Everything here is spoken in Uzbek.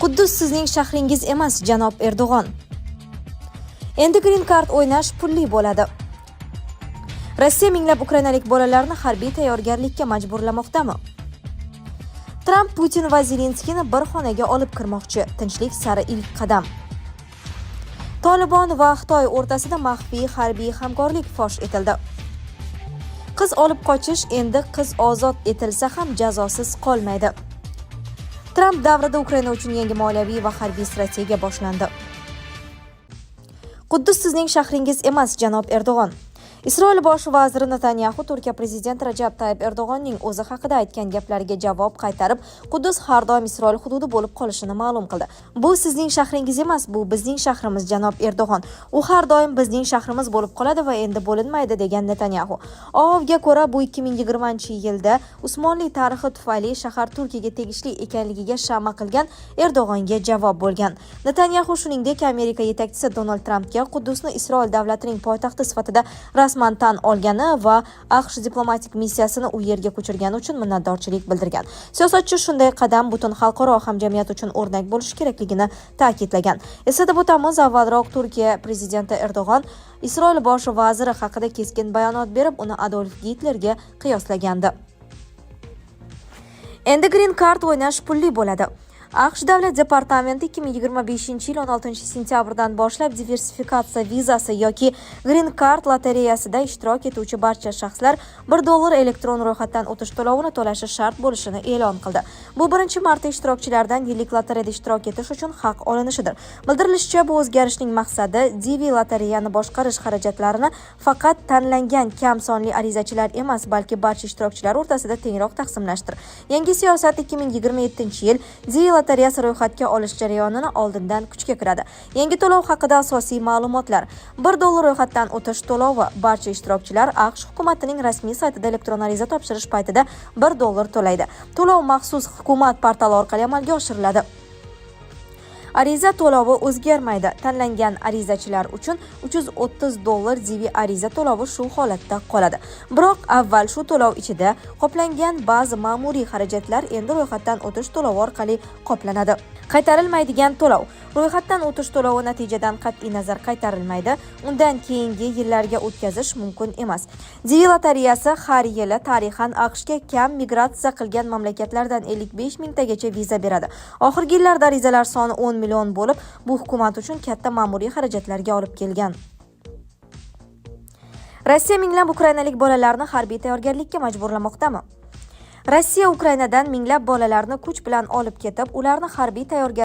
Quddus sizning shahringiz emas, janob Erdo'g'on. Endi green card o'ynash pulli bo'ladi. Rossiya minglab ukrainalik bolalarni harbiy tayyorgarlikka majburlamoqdami? Tramp Putin va Zelenskiyni bir xonaga olib kirmoqchi. Tinchlik sari ilk qadam. Tolibon va Xitoy o'rtasida maxfiy harbiy hamkorlik fosh etildi. Qiz olib qochish endi qiz ozod etilsa ham jazosiz qolmaydi. Tramp davrida Ukraina uchun yangi moliyaviy va harbiy strategiya boshlandi. Quddus sizning shahringiz emas, janob Erdo'g'on. Isroil bosh vaziri Netanyaxu Turkiya prezidenti Rajab Tayyip Erdo'g'onning o'zi haqida aytgan gaplariga javob qaytarib, Quddus har doim Isroil hududi bo'lib qolishini ma'lum qildi. "Bu sizning shahringiz emas, bu bizning shahrimiz, janob Erdo'g'on. U har doim bizning shahrimiz bo'lib qoladi va endi bo'linmaydi", degan Netanyaxu. OAVga ko'ra, bu 2020-yilda Usmonli tarixi tufayli shahar Turkiyaga tegishli ekanligiga shama qilgan Erdo'g'onga javob bo'lgan. Netanyaxu, shuningdek, Amerika yetakchisi Donald Trampga Quddusni Isroil davlatining poytaxti sifatida rasman tan olgani va AQSh diplomatik missiyasini u yerga ko'chirgani uchun minnatdorchilik bildirgan. Siyosatchi shunday qadam butun xalqaro hamjamiyat uchun o'rnak bo'lishi kerakligini ta'kidlagan. Eslatib o'tamiz, avvalroq Turkiya prezidenti Erdo'g'on Isroil bosh vaziri haqida keskin bayonot berib, uni Adolf Gitlerga qiyoslagandi. Endi green card o'ynash pulli bo'ladi. AQSh davlat departamenti 2025-yil 16 sentyabrdan boshlab diversifikatsiya vizasi yoki Green Card lotereyasida ishtirok etuvchi barcha shaxslar 1 dollar elektron ro'yxatdan o'tish to'lovini to'lashi shart bo'lishini e'lon qildi. Bu birinchi marta ishtirokchilardan yillik lotereyada ishtirok etish uchun haq olinishidir. Bildirilishicha, bu o'zgarishning maqsadi DV lotereyani boshqarish xarajatlarini faqat tanlangan kam sonli arizachilar emas, balki barcha ishtirokchilar o'rtasida tengroq taqsimlashdir. Yangi siyosat 2027-yil DV lotereyasi ro'yxatga olish jarayonini oldindan kuchga kiradi. Yangi to'lov haqida asosiy ma'lumotlar. 1 dollar ro'yxatdan o'tish to'lovi. Barcha ishtirokchilar AQSh hukumatining rasmiy saytida elektron ariza topshirish paytida 1 dollar to'laydi. To'lov maxsus hukumat portali orqali amalga oshiriladi. Ariza to'lovi o'zgarmaydi. Tanlangan arizachilar uchun 330 dollar DV ariza to'lovi shu holatda qoladi. Biroq avval shu to'lov ichida qoplangan ba'zi ma'muriy xarajatlar endi ro'yxatdan o'tish to'lovi orqali qoplanadi. Qaytarilmaydigan to'lov. Ro'yxatdan o'tish to'lovi natijadan qat'iy nazar qaytarilmaydi. Undan keyingi yillarga o'tkazish mumkin emas. DV lotereyasi har yili tarixan AQShga kam migratsiya qilgan mamlakatlardan 55 mingtagacha viza beradi. Oxirgi yillarda arizalar soni 10 million bo'lib, bu hukumat uchun katta ma'muriy xarajatlarga olib kelgan. Rossiya minglab ukrainalik bolalarni harbiy tayyorgarlikka majburlamoqdami? Rossiya Ukrainadan minglab bolalarni kuch bilan olib ketib, ularni harbiy tayyorgarlik